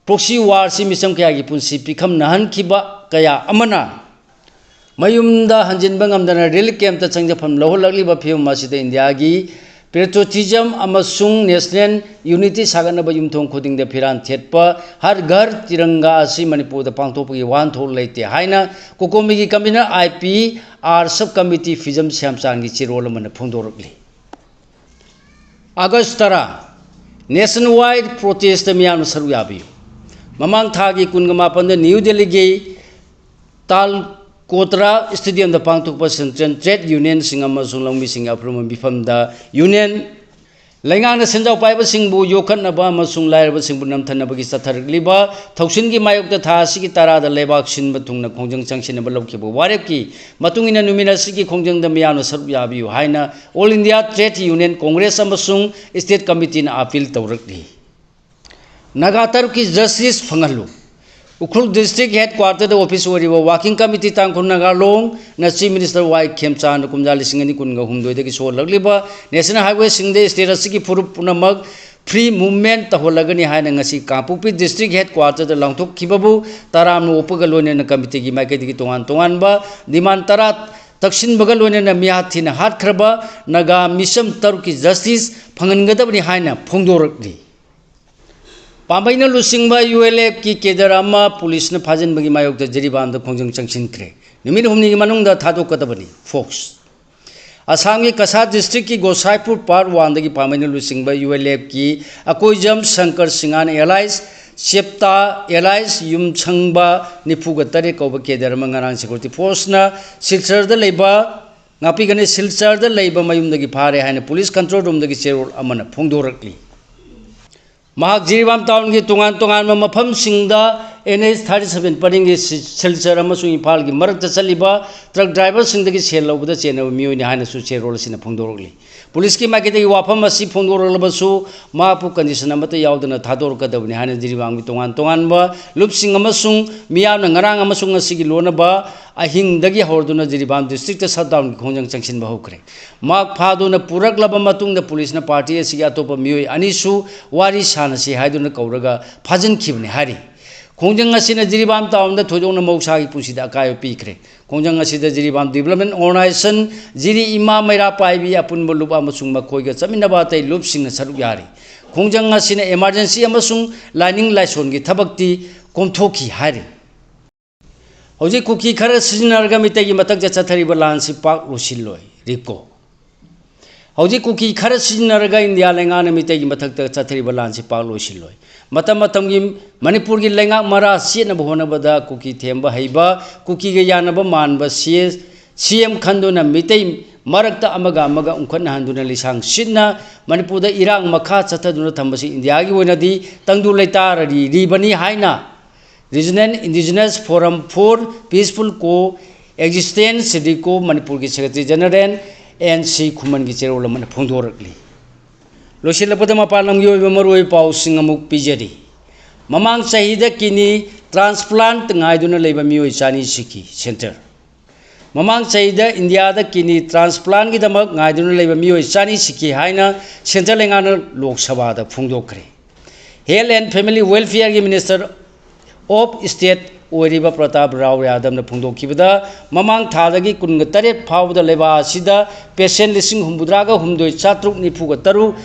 proxy warꯁꯤ ꯃꯤꯆꯝ ꯀꯌꯥꯒꯤ ꯄꯨꯟꯁꯤ ꯄꯤꯈꯝꯅꯍꯟꯈꯤꯕ ꯀꯌꯥ ꯑꯃꯅ ꯃꯌꯨꯝꯗ ꯍꯟꯖꯤꯟꯕ ꯉꯝꯗꯅ ꯔꯤꯂꯤꯐ ꯀꯦꯝꯞꯇ ꯆꯪꯖꯐꯝ ꯂꯧꯍꯜꯂꯛꯂꯤꯕ ꯐꯤꯕꯝ ꯑꯁꯤꯗ ꯏꯟꯗꯤꯌꯥꯒꯤ ꯄꯦꯇ꯭ꯔꯣꯇꯤꯖꯝ ꯑꯃꯁꯨꯡ ꯅꯦꯁꯅꯦꯜ ꯌꯨꯅꯤꯇꯤ ꯁꯥꯒꯠꯅꯕ ꯌꯨꯝꯊꯣꯡ ꯈꯨꯗꯤꯡꯗ ꯐꯤꯔꯥꯟ ꯊꯦꯠꯄ ꯍꯔ ꯘꯔ ꯇꯤꯔꯪꯒꯥ ꯑꯁꯤ ꯃꯅꯤꯄꯨꯔꯗ ꯄꯥꯡꯊꯣꯛꯄꯒꯤ ꯋꯥꯍꯟꯊꯣꯛ ꯂꯩꯇꯦ ꯍꯥꯏꯅ ꯀꯣꯀꯣꯃꯤꯒꯤ convenor I P R sub committee Phijam ꯁ꯭ꯌꯥꯝꯆꯥꯟꯒꯤ ꯆꯦꯔꯣꯜ ꯑꯃꯅ ꯐꯣꯡꯗꯣꯔꯛꯂꯤ꯫ ꯑꯥꯒꯁ ꯇꯔꯥ, ꯅꯦꯁꯟ ꯋꯥꯏꯗ ꯄ꯭ꯔꯣꯇꯦꯁꯇ ꯃꯤꯌꯥꯝꯅ ꯁꯔꯨꯛ ꯌꯥꯕꯤꯌꯨ꯫ ꯃꯃꯥꯡ ꯊꯥꯒꯤ ꯀꯨꯟꯒ ꯃꯥꯄꯟꯗ ꯅ꯭ꯌꯨ ꯗꯦꯜꯂꯤꯒꯤ ꯇꯥꯜꯀꯣꯇꯔꯥ ꯁ꯭ꯇꯦꯗꯤꯌꯝꯗ ꯄꯥꯡꯊꯣꯛꯄ ꯁꯦꯟꯇ꯭ꯔꯦꯜ ꯇ꯭ꯔꯦꯗ ꯌꯨꯅꯤꯌꯟꯁꯤꯡ ꯑꯃꯁꯨꯡ ꯂꯧꯃꯤꯁꯤꯡꯒꯤ ꯑꯐꯨꯔꯨꯝꯕ ꯃꯤꯐꯝꯗ ꯌꯨꯅꯤꯌꯟ ꯂꯩꯉꯥꯛꯅ ꯁꯦꯟꯖꯥꯎ ꯄꯥꯏꯕꯁꯤꯡꯕꯨ ꯌꯣꯛꯈꯠꯅꯕ ꯑꯃꯁꯨꯡ ꯂꯥꯏꯔꯕꯁꯤꯡꯕꯨ ꯅꯝꯊꯅꯕꯒꯤ ꯆꯠꯊꯔꯛꯂꯤꯕ ꯊꯧꯁꯤꯜꯒꯤ ꯃꯥꯌꯣꯛꯇ ꯊꯥ ꯑꯁꯤꯒꯤ ꯇꯔꯥꯗ ꯂꯩꯕꯥꯛ ꯁꯤꯟꯕ ꯊꯨꯡꯅ ꯈꯣꯡꯖꯪ ꯆꯪꯁꯤꯟꯅꯕ ꯂꯧꯈꯤꯕ ꯋꯥꯔꯦꯞꯀꯤ ꯃꯇꯨꯡ ꯏꯟꯅ ꯅꯨꯃꯤꯠ ꯑꯁꯤꯒꯤ ꯈꯣꯡꯖꯪꯗ ꯃꯤꯌꯥꯝꯅ ꯁꯔꯨꯛ ꯌꯥꯕꯤꯌꯨ ꯍꯥꯏꯅ all India trade union congress ꯑꯃꯁꯨꯡ ꯁ꯭ꯇꯦꯠ ꯀꯃꯤꯇꯤꯅ ꯑꯥꯄꯤꯜ ꯇꯧꯔꯛꯂꯤ꯫ ꯅꯥꯒꯥ ꯇꯔꯨꯛꯀꯤ ꯖꯁꯇꯤꯁ ꯐꯪꯍꯜꯂꯨ꯫ ꯎꯈ꯭ꯔꯨꯜ ꯗꯤꯁꯇ꯭ꯔꯤꯛ ꯍꯦꯗ ꯀ꯭ꯋꯥꯇꯔꯗ ꯑꯣꯐꯤꯁ ꯑꯣꯏꯔꯤꯕ ꯋꯥꯔꯀꯤꯡ ꯀꯃꯤꯇꯤ ꯇꯥꯡꯈꯨꯜ ꯅꯥꯒꯥ ꯂꯣꯡꯅ ꯆꯤꯐ ꯃꯤꯅꯤꯁꯇꯔ ꯋꯥꯏ ꯈꯦꯝꯆꯥꯟꯗ ꯀꯨꯝꯖꯥ ꯂꯤꯁꯤꯡ ꯑꯅꯤ ꯀꯨꯟꯒ ꯍꯨꯝꯗꯣꯏꯗꯒꯤ ꯁꯣꯍꯜꯂꯛꯂꯤꯕ ꯅꯦꯁꯅꯦꯜ ꯍꯥꯏꯋꯦꯁꯤꯡꯗ ꯁ꯭ꯇꯦꯠ ꯑꯁꯤꯒꯤ ꯐꯨꯔꯨꯞ ꯄꯨꯝꯅꯃꯛ ꯐ꯭ꯔꯤ ꯃꯨꯚꯃꯦꯟꯠ ꯇꯧꯍꯜꯂꯒꯅꯤ ꯍꯥꯏꯅ ꯉꯁꯤ ꯀꯥꯡꯄꯣꯛꯄꯤ ꯗꯤꯁꯇ꯭ꯔꯤꯛ ꯍꯦꯗ ꯀ꯭ꯋꯥꯇꯔꯗ ꯂꯥꯎꯊꯣꯛꯈꯤꯕꯕꯨ ꯇꯔꯥꯝꯅ ꯑꯣꯛꯄꯒ ꯂꯣꯏꯅꯅ ꯀꯃꯤꯇꯤꯒꯤ ꯃꯥꯏꯀꯩꯗꯒꯤ ꯇꯣꯉꯥꯟ ꯇꯣꯉꯥꯟꯕ ꯗꯤꯃꯥꯟ ꯇꯔꯥ ꯇꯛꯁꯤꯟꯕꯒ ꯂꯣꯏꯅꯅ ꯃꯤꯍꯥꯠ ꯊꯤꯅ ꯍꯥꯠꯈ꯭ꯔꯕ ꯅꯥꯒꯥ ꯃꯤꯆꯝ ꯇꯔꯨꯛꯀꯤ ꯖꯁꯇꯤꯁ ꯐꯪꯍꯟꯒꯗꯕꯅꯤ ꯍꯥꯏꯅ ꯐꯣꯡꯗꯣꯔꯛꯂꯤ꯫ ꯄꯥꯝꯕꯩꯅ ꯂꯨꯆꯤꯡꯕ ꯌꯨ ꯑꯦꯜ ꯑꯦꯐꯀꯤ ꯀꯦꯗꯔ ꯑꯃ ꯄꯨꯂꯤꯁꯅ ꯐꯥꯖꯤꯟꯕꯒꯤ ꯃꯥꯌꯣꯛꯇ ꯖꯤꯔꯤꯕꯥꯝꯗ ꯈꯣꯡꯖꯪ ꯆꯪꯁꯤꯟꯈ꯭ꯔꯦ꯫ ꯅꯨꯃꯤꯠ ꯍꯨꯝꯅꯤꯒꯤ ꯃꯅꯨꯡꯗ ꯊꯥꯗꯣꯛꯀꯗꯕꯅꯤ꯫ ꯐꯣꯛꯁ꯫ ꯑꯁꯥꯝꯒꯤ ꯀꯁꯥꯔ ꯗꯤꯁꯇ꯭ꯔꯤꯛꯀꯤ ꯒꯣꯁꯥꯏꯄꯨꯔ ꯄꯥꯔꯠ ꯋꯥꯟꯗꯒꯤ ꯄꯥꯝꯕꯩꯅ ꯂꯨꯆꯤꯡꯕ ꯌꯨ ꯑꯦꯜ ꯑꯦꯐꯀꯤ ꯑꯀꯣꯏꯖꯝ ꯁꯪꯀꯔ ꯁꯤꯡꯍꯥꯟ ꯑꯦꯂꯥꯏꯁ ꯆꯦꯞꯇꯥ ꯑꯦꯂꯥꯏꯁ ꯌꯨꯝꯁꯪꯕ ꯅꯤꯐꯨꯒ ꯇꯔꯦꯠ ꯀꯧꯕ ꯀꯦꯗꯔ ꯑꯃ ꯉꯔꯥꯡ ꯁꯦꯀ꯭ꯌꯨꯔꯤꯇꯤ ꯐꯣꯔꯁꯅ ꯁꯤꯜꯆꯔꯗ ꯂꯩꯕ ꯉꯥꯛꯄꯤꯒꯅꯤ꯫ ꯁꯤꯜꯆꯔꯗ ꯂꯩꯕ ꯃꯌꯨꯝꯗꯒꯤ ꯐꯥꯔꯦ ꯍꯥꯏꯅ ꯄꯨꯂꯤꯁ ꯀꯟꯇ꯭ꯔꯣꯜ ꯔꯨꯝꯗꯒꯤ ꯆꯦꯔꯣꯜ ꯑꯃꯅ ꯐꯣꯡꯗꯣꯔꯛꯂꯤ꯫ ꯃꯍꯥꯛ ꯖꯤꯔꯤꯕꯥꯝ ꯇꯥꯎꯟꯒꯤ ꯇꯣꯉꯥꯟ ꯇꯣꯉꯥꯟꯕ ꯃꯐꯝꯁꯤꯡꯗ ꯑꯦꯟ ꯑꯦꯆ ꯊꯥꯔꯇꯤ ꯁꯚꯦꯟ ꯄꯔꯤꯡꯒꯤ ꯁꯤ-, ꯁꯤꯜꯆꯔ ꯑꯃꯁꯨꯡ ꯏꯝꯐꯥꯜꯒꯤ ꯃꯔꯛꯇ ꯆꯠꯂꯤꯕ ꯇ꯭ꯔꯛ ꯗ꯭ꯔꯥꯏꯚꯔꯁꯤꯡꯗꯒꯤ ꯁꯦꯜ ꯂꯧꯕꯗ ꯆꯦꯟꯅꯕ ꯃꯤꯑꯣꯏꯅꯤ ꯍꯥꯏꯅꯁꯨ ꯆꯦꯔꯣꯜ ꯑꯁꯤꯅ ꯐꯣꯡꯗꯣꯔꯛꯂꯤ꯫ ꯄꯨꯂꯤꯁꯀꯤ ꯃꯥꯏꯀꯩꯗꯒꯤ ꯋꯥꯐꯝ ꯑꯁꯤ ꯐꯣꯡꯗꯣꯔꯛꯂꯕꯁꯨ ꯃꯍꯥꯛꯄꯨ ꯀꯟꯗꯤꯁꯟ ꯑꯃꯠꯇ ꯌꯥꯎꯗꯅ ꯊꯥꯗꯣꯔꯛꯀꯗꯕꯅꯤ ꯍꯥꯏꯅ ꯖꯤꯔꯤꯕꯥꯝꯒꯤ ꯇꯣꯉꯥꯟ ꯇꯣꯉꯥꯟꯕ ꯂꯨꯞꯁꯤꯡ ꯑꯃꯁꯨꯡ ꯃꯤꯌꯥꯝꯅ ꯉꯔꯥꯡ ꯑꯃꯁꯨꯡ ꯉꯁꯤꯒꯤ ꯂꯣꯟꯅꯕ ꯑꯍꯤꯡꯗꯒꯤ ꯍꯧꯔꯗꯨꯅ ꯖꯤꯔꯤꯕꯥꯝ ꯗꯤꯁꯇ꯭ꯔꯤꯛꯇ ꯁꯠꯗꯥꯎꯟꯒꯤ ꯈꯣꯡꯖꯪ ꯆꯪꯁꯤꯟꯕ ꯍꯧꯈ꯭ꯔꯦ꯫ ꯃꯍꯥꯛ ꯐꯥꯗꯨꯅ ꯄꯨꯔꯛꯂꯕ ꯃꯇꯨꯡꯗ ꯄꯨꯂꯤꯁꯅ ꯄꯥꯔꯇꯤ ꯑꯁꯤꯒꯤ ꯑꯇꯣꯞꯄ ꯃꯤꯑꯣꯏ ꯑꯅꯤꯁꯨ ꯋꯥꯔꯤ ꯁꯥꯟꯅꯁꯤ ꯍꯥꯏꯗꯨꯅ ꯀꯧꯔꯒ ꯐꯥꯖꯤꯟꯈꯤꯕꯅꯤ ꯍꯥꯏꯔꯤ꯫ ꯈꯣꯡꯖꯪ ꯑꯁꯤꯅ ꯖꯤꯔꯤꯕꯥꯝ ꯇꯥꯎꯟꯗ ꯊꯣꯏꯗꯣꯛꯅ ꯃꯍꯧꯁꯥꯒꯤ ꯄꯨꯟꯁꯤꯗ ꯑꯀꯥꯏꯕ ꯄꯤꯈ꯭ꯔꯦ꯫ ꯈꯣꯡꯖꯪ ꯑꯁꯤꯗ ꯖꯤꯔꯤꯕꯥꯝ ꯗꯤꯕꯦꯂꯞꯃꯦꯟ ꯑꯣꯔꯒꯅꯥꯏꯖꯦꯁꯟ, ꯖꯤꯔꯤ ꯏꯃꯥ ꯃꯩꯔꯥ ꯄꯥꯏꯕꯤ ꯑꯄꯨꯟꯕ ꯂꯨꯞ ꯑꯃꯁꯨꯡ ꯃꯈꯣꯏꯒ ꯆꯠꯃꯤꯟꯅꯕ ꯑꯇꯩ ꯂꯨꯞꯁꯤꯡꯅ ꯁꯔꯨꯛ ꯌꯥꯔꯤ꯫ ꯈꯣꯡꯖꯪ ꯑꯁꯤꯅ ꯏꯃꯥꯔꯖꯦꯟꯁꯤ ꯑꯃꯁꯨꯡ ꯂꯥꯏꯅꯤꯡ ꯂꯥꯏꯁꯣꯟꯒꯤ ꯊꯕꯛꯇꯤ ꯀꯣꯝꯊꯣꯛꯈꯤ ꯍꯥꯏꯔꯤ꯫ ꯍꯧꯖꯤꯛ ꯀꯨꯀꯤ ꯈꯔ ꯁꯤꯖꯤꯟꯅꯔꯒ ꯃꯤꯇꯩꯒꯤ ꯃꯊꯛꯇ ꯆꯠꯊꯔꯤꯕ ꯂꯥꯟꯁꯤ ꯄꯥꯛ ꯂꯣꯏꯁꯤꯜꯂꯣꯏ꯫ ꯔꯤꯀꯣ꯫ ꯍꯧꯖꯤꯛ ꯀꯨꯀꯤ ꯈꯔ ꯁꯤꯖꯤꯟꯅꯔꯒ ꯏꯟꯗꯤꯌꯥ ꯂꯩꯉꯥꯛꯅ ꯃꯤꯇꯩꯒꯤ ꯃꯊꯛꯇ ꯆꯠꯊꯔꯤꯕ ꯂꯥꯟꯁꯤ ꯄꯥꯛ ꯂꯣꯏꯁꯤꯜꯂꯣꯏ꯫ ꯃꯇꯝ ꯃꯇꯝꯒꯤ ꯃꯅꯤꯄꯨꯔꯒꯤ ꯂꯩꯉꯥꯛ ꯃꯔꯥ ꯆꯦꯠꯅꯕ ꯍꯣꯠꯅꯕꯗ ꯀꯨꯀꯤ ꯊꯦꯝꯕ ꯍꯩꯕ, ꯀꯨꯀꯤꯒ ꯌꯥꯅꯕ ꯃꯥꯟꯕ ꯁꯤ-, ꯁꯤ ꯑꯦꯝ ꯈꯟꯗꯨꯅ ꯃꯤꯇꯩ ꯃꯔꯛꯇ ꯑꯃꯒ ꯑꯃꯒ ꯎꯪꯈꯠꯅꯍꯟꯗꯨꯅ ꯂꯤꯁꯥꯡ ꯁꯤꯠꯅ ꯃꯅꯤꯄꯨꯔꯗ ꯏꯔꯥꯡ ꯃꯈꯥ ꯆꯠꯊꯗꯨꯅ ꯊꯝꯕꯁꯤ ꯏꯟꯗꯤꯌꯥꯒꯤ ꯑꯣꯏꯅꯗꯤ ꯇꯪꯗꯨ ꯂꯩꯇꯥꯔꯔꯤꯕꯅꯤ ꯍꯥꯏꯅ Regional Indigenous Forum for Peaceful Coexistence, ꯔꯤꯀꯣ, ꯃꯅꯤꯄꯨꯔꯒꯤ ꯁꯦꯀ꯭ꯔꯦꯇꯔꯤ ꯖꯦꯅꯔꯦꯜ ꯑꯦꯟ ꯁꯤ ꯈꯨꯃꯟꯒꯤ ꯆꯦꯔꯣꯜ ꯑꯃꯅ ꯐꯣꯡꯗꯣꯔꯛꯂꯤ꯫ ꯂꯣꯏꯁꯤꯜꯂꯛꯄꯗ ꯃꯄꯥꯟ ꯂꯝꯒꯤ ꯑꯣꯏꯕ ꯃꯔꯨꯑꯣꯏꯕ ꯄꯥꯎꯁꯤꯡ ꯑꯃꯨꯛ ꯄꯤꯖꯔꯤ꯫ ꯃꯃꯥꯡ ꯆꯍꯤꯗ ꯀꯤꯅꯤ ꯇ꯭ꯔꯥꯟꯁꯄ꯭ꯂꯥꯟꯠ ꯉꯥꯏꯗꯨꯅ ꯂꯩꯕ ꯃꯤꯑꯣꯏ ꯆꯅꯤ ꯁꯤꯈꯤ꯫ ꯁꯦꯟꯇꯔ꯫ ꯃꯃꯥꯡ ꯆꯍꯤꯗ ꯏꯟꯗꯤꯌꯥꯗ ꯀꯤꯅꯤ ꯇ꯭ꯔꯥꯟꯁꯄ꯭ꯂꯥꯟꯒꯤꯗꯃꯛ ꯉꯥꯏꯗꯨꯅ ꯂꯩꯕ ꯃꯤꯑꯣꯏ ꯆꯅꯤ ꯁꯤꯈꯤ ꯍꯥꯏꯅ ꯁꯦꯟꯇ꯭ꯔꯦꯜ ꯂꯩꯉꯥꯛꯅ ꯂꯣꯛ ꯁꯚꯥꯗ ꯐꯣꯡꯗꯣꯛꯈ꯭ꯔꯦ꯫ Health and Family Welfareꯒꯤ Minister of State ꯑꯣꯏꯔꯤꯕ ꯄ꯭ꯔꯇꯥꯞ ꯔꯥꯎ ꯌꯥꯗꯕꯅ ꯐꯣꯡꯗꯣꯛꯈꯤꯕꯗ, ꯃꯃꯥꯡ ꯊꯥꯗꯒꯤ ꯀꯨꯟꯒ ꯇꯔꯦꯠ ꯐꯥꯎꯕꯗ ꯂꯩꯕꯥꯛ ꯑꯁꯤꯗ ꯄꯦꯁꯦꯟ ꯂꯤꯁꯤꯡ ꯍꯨꯝꯐꯨꯇꯔꯥꯒ ꯍꯨꯝꯗꯣꯏ ꯆꯥꯇ꯭ꯔꯨꯛ ꯅꯤꯐꯨꯒ ꯇꯔꯨꯛ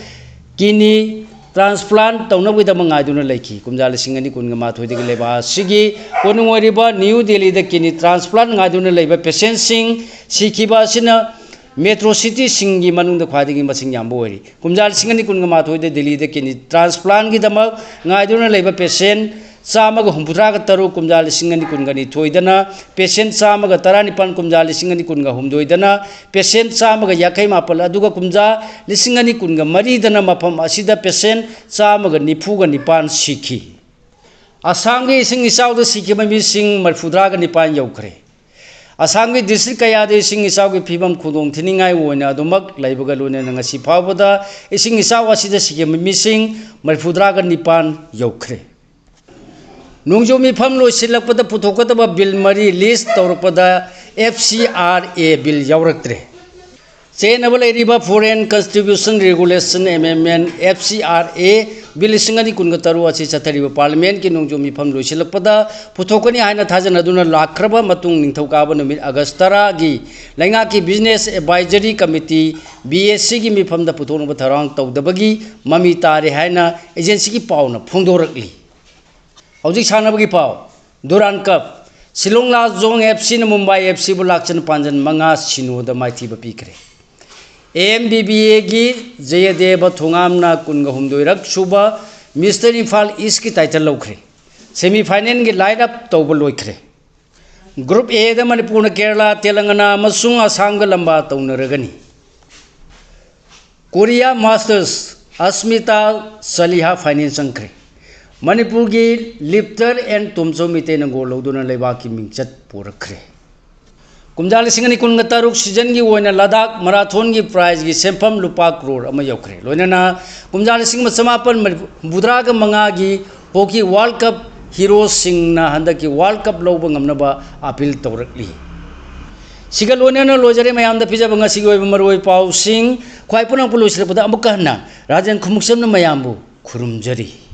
ꯀꯤꯅꯤ ꯇ꯭ꯔꯥꯟꯁꯄ꯭ꯂꯥꯟ ꯇꯧꯅꯕꯒꯤꯗꯃꯛ ꯉꯥꯏꯗꯨꯅ ꯂꯩꯈꯤ꯫ ꯀꯨꯝꯖꯥ ꯂꯤꯁꯤꯡ ꯑꯅꯤ ꯀꯨꯟꯒ ꯃꯥꯊꯣꯏꯗꯒꯤ ꯂꯩꯕꯥꯛ ꯑꯁꯤꯒꯤ ꯀꯣꯅꯨꯡ ꯑꯣꯏꯔꯤꯕ ꯅ꯭ꯌꯨ ꯗꯦꯜꯂꯤꯗ ꯀꯤꯅꯤ ꯇ꯭ꯔꯥꯟꯁꯄ꯭ꯂꯥꯟ ꯉꯥꯏꯗꯨꯅ ꯂꯩꯕ ꯄꯦꯁꯦꯟꯁꯤꯡ ꯁꯤꯈꯤꯕ ꯑꯁꯤꯅ ꯃꯦꯇ꯭ꯔꯣ ꯁꯤꯇꯤꯁꯤꯡꯒꯤ ꯃꯅꯨꯡꯗ ꯈ꯭ꯋꯥꯏꯗꯒꯤ ꯃꯁꯤꯡ ꯌꯥꯝꯕ ꯑꯣꯏꯔꯤ꯫ ꯀꯨꯝꯖꯥ ꯂꯤꯁꯤꯡ ꯑꯅꯤ ꯀꯨꯟꯒ ꯃꯥꯊꯣꯏꯗ ꯗꯦꯜꯂꯤꯗ ꯀꯤꯅꯤ ꯇ꯭ꯔꯥꯟꯁꯄ꯭ꯂꯥꯟꯒꯤꯗꯃꯛ ꯉꯥꯏꯗꯨꯅ ꯂꯩꯕ ꯄꯦꯁꯦꯟ ꯆꯥꯝꯃꯒ ꯍꯨꯝꯐꯨꯇꯔꯥꯒ ꯇꯔꯨꯛ ꯀꯨꯝꯖꯥ ꯂꯤꯁꯤꯡ ꯑꯅꯤ ꯀꯨꯟꯒ ꯅꯤꯊꯣꯏꯗꯅ, ꯄꯦꯁꯦꯟ ꯆꯥꯝꯃꯒ ꯇꯔꯥꯅꯤꯄꯥꯟ ꯀꯨꯝꯖꯥ ꯂꯤꯁꯤꯡ ꯑꯅꯤ ꯀꯨꯟꯒ ꯍꯨꯝꯗꯣꯏꯗꯅ, ꯄꯦꯁꯦꯟ ꯆꯥꯝꯃꯒ ꯌꯥꯡꯈꯩ ꯃꯥꯄꯜ, ꯑꯗꯨꯒ ꯀꯨꯝꯖꯥ ꯂꯤꯁꯤꯡ ꯑꯅꯤ ꯀꯨꯟꯒ ꯃꯔꯤꯗꯅ ꯃꯐꯝ ꯑꯁꯤꯗ ꯄꯦꯁꯦꯟ ꯆꯥꯝꯃꯒ ꯅꯤꯐꯨꯒ ꯅꯤꯄꯥꯟ ꯁꯤꯈꯤ꯫ ꯑꯁꯥꯝꯒꯤ ꯏꯁꯤꯡ ꯏꯆꯥꯎꯗ ꯁꯤꯈꯤꯕ ꯃꯤꯁꯤꯡ ꯃꯔꯤꯐꯨꯇꯔꯥꯒ ꯅꯤꯄꯥꯟ ꯌꯧꯈ꯭ꯔꯦ꯫ ꯑꯁꯥꯝꯒꯤ ꯗꯤꯁꯇ꯭ꯔꯤꯛ ꯀꯌꯥꯗ ꯏꯁꯤꯡ ꯏꯆꯥꯎꯒꯤ ꯐꯤꯕꯝ ꯈꯨꯗꯣꯡ ꯊꯤꯅꯤꯡꯉꯥꯏ ꯑꯣꯏꯅ ꯑꯗꯨꯃꯛ ꯂꯩꯕꯒ ꯂꯣꯏꯅꯅ ꯉꯁꯤ ꯐꯥꯎꯕꯗ ꯏꯁꯤꯡ ꯏꯆꯥꯎ ꯑꯁꯤꯗ ꯁꯤꯈꯤꯕ ꯃꯤꯁꯤꯡ ꯃꯔꯤꯐꯨꯇꯔꯥꯒ ꯅꯤꯄꯥꯟ ꯌꯧꯈ꯭ꯔꯦ꯫ ꯅꯣꯡꯖꯨ ꯃꯤꯐꯝ ꯂꯣꯏꯁꯤꯜꯂꯛꯄꯗ ꯄꯨꯊꯣꯛꯀꯗꯕ ꯕꯤꯜ ꯃꯔꯤ ꯂꯤꯁ ꯇꯧꯔꯛꯄꯗ F C R A bill ꯌꯥꯎꯔꯛꯇ꯭ꯔꯦ꯫ ꯆꯦꯟꯅꯕ ꯂꯩꯔꯤꯕ Foreign Contribution Regulation Amendment, F C R A, Bill ꯂꯤꯁꯤꯡ ꯑꯅꯤ ꯀꯨꯟꯒ ꯇꯔꯨꯛ ꯑꯁꯤ ꯆꯠꯊꯔꯤꯕ Parliament ꯀꯤ ꯅꯣꯡꯖꯨ ꯃꯤꯐꯝ ꯂꯣꯏꯁꯤꯜꯂꯛꯄꯗ ꯄꯨꯊꯣꯛꯀꯅꯤ ꯍꯥꯏꯅ ꯊꯥꯖꯅꯗꯨꯅ ꯂꯥꯛꯈ꯭ꯔꯕ ꯃꯇꯨꯡ ꯅꯤꯡꯊꯧꯀꯥꯕ ꯅꯨꯃꯤꯠ August ꯇꯔꯥꯒꯤ ꯂꯩꯉꯥꯛꯀꯤ Business Advisory Committee, B A C ꯒꯤ ꯃꯤꯐꯝꯗ ꯄꯨꯊꯣꯛꯅꯕ ꯊꯧꯔꯥꯡ ꯇꯧꯗꯕꯒꯤ ꯃꯃꯤ ꯇꯥꯔꯦ ꯍꯥꯏꯅ agency ꯒꯤ ꯄꯥꯎꯅ ꯐꯣꯡꯗꯣꯔꯛꯂꯤ꯫ ꯍꯧꯖꯤꯛ ꯁꯥꯟꯅꯕꯒꯤ ꯄꯥꯎ꯫ Durand Cup꯫ Shillong Lajong F C ꯅ Mumbai F C ꯕꯨ ꯂꯥꯛꯆꯟ ꯄꯥꯟꯖꯟ ꯃꯉꯥ ꯁꯤꯅꯣꯗ ꯃꯥꯏꯊꯤꯕ ꯄꯤꯈ꯭ꯔꯦ꯫ A M B B A ꯒꯤ ꯖꯌꯗꯦꯕ ꯊꯣꯉꯥꯝꯅ ꯀꯨꯟꯒ ꯍꯨꯝꯗꯣꯏꯔꯛ ꯁꯨꯕ Mister Imphal East ꯀꯤ title ꯂꯧꯈ꯭ꯔꯦ꯫ Semi final ꯒꯤ line up ꯇꯧꯕ ꯂꯣꯏꯈ꯭ꯔꯦ꯫ Group A ꯗ ꯃꯅꯤꯄꯨꯔꯅ ꯀꯦꯔꯂꯥ, ꯇꯦꯂꯪꯒꯅꯥ ꯑꯃꯁꯨꯡ ꯑꯁꯥꯝꯒ ꯂꯝꯕꯥ ꯇꯧꯅꯔꯒꯅꯤ꯫ Korea Masters, ꯑꯁꯃꯤꯇꯥ ꯁꯂꯤꯍꯥ final ꯆꯪꯈ꯭ꯔꯦ꯫ ꯃꯅꯤꯄꯨꯔꯒꯤ lifter N ꯇꯣꯝꯆꯧ ꯃꯩꯇꯩꯅ gold ꯂꯧꯗꯨꯅ ꯂꯩꯕꯥꯛꯀꯤ ꯃꯤꯡꯆꯠ ꯄꯨꯔꯛꯈ꯭ꯔꯦ꯫ ꯀꯨꯝꯖꯥ ꯂꯤꯁꯤꯡ ꯑꯅꯤ ꯀꯨꯟꯒ ꯇꯔꯨꯛ season ꯒꯤ ꯑꯣꯏꯅ ꯂꯗꯥꯈ marathon ꯒꯤ prize ꯒꯤ ꯁꯦꯟꯐꯝ ꯂꯨꯄꯥ crore ꯑꯃ ꯌꯧꯈ꯭ꯔꯦ꯫ ꯂꯣꯏꯅꯅ ꯀꯨꯝꯖꯥ ꯂꯤꯁꯤꯡ ꯑꯃ ꯆꯃꯥꯄꯟ ꯃꯔꯤꯐꯨꯇꯔꯥꯒ ꯃꯉꯥꯒꯤ hockey World Cup hero ꯁꯤꯡꯅ ꯍꯟꯗꯛꯀꯤ World Cup ꯂꯧꯕ ꯉꯝꯅꯕ appeal ꯇꯧꯔꯛꯂꯤ꯫ ꯁꯤꯒ ꯂꯣꯏꯅꯅ ꯂꯣꯏꯖꯔꯦ ꯃꯌꯥꯝꯗ ꯄꯤꯖꯕ ꯉꯁꯤꯒꯤ ꯑꯣꯏꯕ ꯃꯔꯨꯑꯣꯏ ꯄꯥꯎꯁꯤꯡ꯫ ꯈ꯭ꯋꯥꯏ ꯄꯨꯝꯅꯃꯛꯄꯨ ꯂꯣꯏꯁꯤꯜꯂꯛꯄꯗ ꯑꯃꯨꯛꯀ ꯍꯟꯅ ꯔꯥꯖꯦꯟ ꯈꯨꯃꯨꯛꯁꯝꯅ ꯃꯌꯥꯝꯕꯨ ꯈꯨꯔꯨꯝꯖꯔꯤ꯫